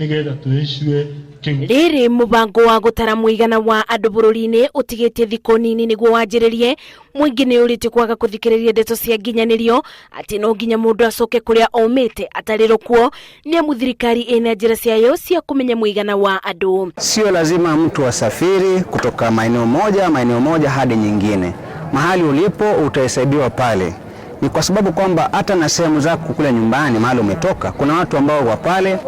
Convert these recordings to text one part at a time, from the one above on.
Nĩgetha tũĩcue kĩu. Rĩrĩ mũbango wa gũtara mũigana wa andũ bũrũri-inĩ ũtigĩtie thikũ nini nĩguo wanjĩrĩrie, mũingĩ nĩ ũrĩtie kwaga kũthikĩrĩria ndeto cia nginyanĩrio atĩ no nginya mũndũ acoke kũrĩa aumĩte atarĩrwo kuo, nĩ amu thirikari ĩna njĩra ciayo cia kũmenya mũigana wa andũ. Sio lazima mtu asafiri kutoka maeneo moja hadi nyingine. Mahali ulipo utahesabiwa pale. Ni kwa sababu kwamba hata na sehemu zako kule nyumbani mahali umetoka, kuna watu ambao wa pale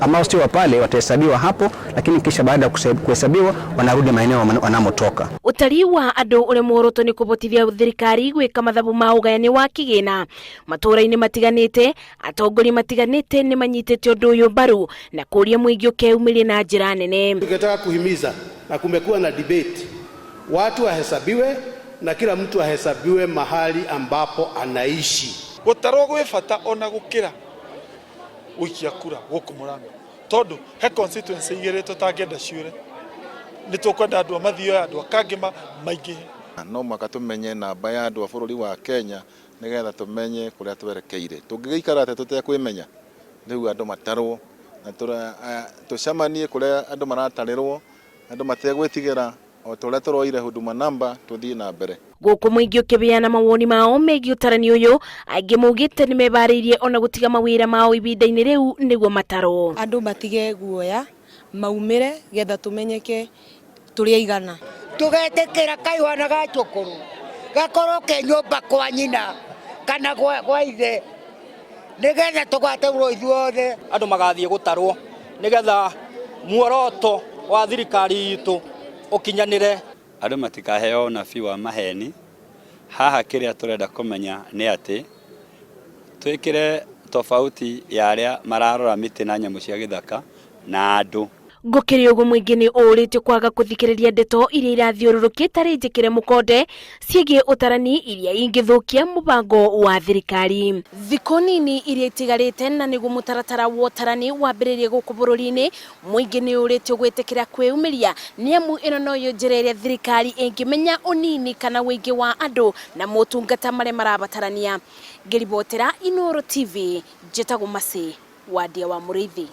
ambao sio wa pale watahesabiwa hapo, lakini kisha baada ya kuhesabiwa wanarudi maeneo wanamotoka. Ũtari wa andũ ũrĩa muoroto nĩ kũbotithia thirikari gwĩka mathabu ma ũgayani wa kĩgĩna matũũra-inĩ matiganĩte. Atongoria matiganĩte nĩ manyitĩte ũndũ ũyũ mbaru na kũria mũingĩ ũkeyumĩrie na njĩra nene. Tungetaka kuhimiza na kumekuwa na debate, watu wahesabiwe na kila mtu ahesabiwe mahali ambapo anaishi. Gũtarwo gwĩ bata ona gũkĩra gũikia kura gũkũ Murang'a, tondũ he constituency igĩrĩ tũtangĩenda ciũre. Nĩ tũkwenda andũ a Mathioya, andũ a Kangema maingĩhe. No mũhaka tũmenye namba ya andũ a bũrũri wa Kenya, nĩgetha tũmenye kũrĩa twerekeire. Tũngĩgĩikara atĩa tũtekwĩmenya? Rĩu andũ matarwo na tũcemanie kũrĩa andũ maratarĩrwo, andũ mategwĩtigĩra, o ta ũrĩa tũroire Huduma Number, tũthiĩ na mbere. Gũkũ mũingĩ ũkĩbeana mawoni mao megiĩ ũtarani ũyũ, aingĩ maugĩte nĩ mebarĩirie ona gũtiga mawĩra mao ihinda-inĩ rĩu nĩguo matarwo. Andũ matige guoya, maumĩre getha tũmenyeke tũrĩ aigana. Tũgetĩkĩra kaihwana ga cukuru gakorwo ke nyũmba kwa nyina kana gwa ithe, nĩgetha tũgatarwo ithuothe. Andũ magathiĩ gũtarwo nĩgetha muoroto wa thirikari itũ ũkinyanĩre. Andũ matikaheo ũnabii wa maheni. Haha kĩrĩa tũrenda kũmenya nĩ atĩ twĩkĩre tofauti ya arĩa mararora mĩtĩ na nyamũ cia gĩthaka na andũ. Gũkĩrĩ ũguo, mũingĩ nĩ ũrĩtio kwaga kũthikĩrĩria ndeto iria irathiũrũrũkia itarĩ njĩkĩre mũkonde ciĩgiĩ ũtarani, iria ingĩthũkia mũbango wa thirikari. Thikũ nini iria itigarĩte na nĩguo mũtaratara wa ũtarani wambĩrĩrie gũkũ bũrũri-inĩ, mũingĩ nĩ ũrĩtio gwĩtĩkĩra kwĩyumĩria, nĩ amu ĩno noyo njĩra ĩrĩa thirikari ĩngĩmenya ũnini kana ũingĩ wa andũ na motungata marĩa marabatarania. Ngĩribotera Inooro TV, njĩtagwo Mercy Wandia wa Mũrĩithi.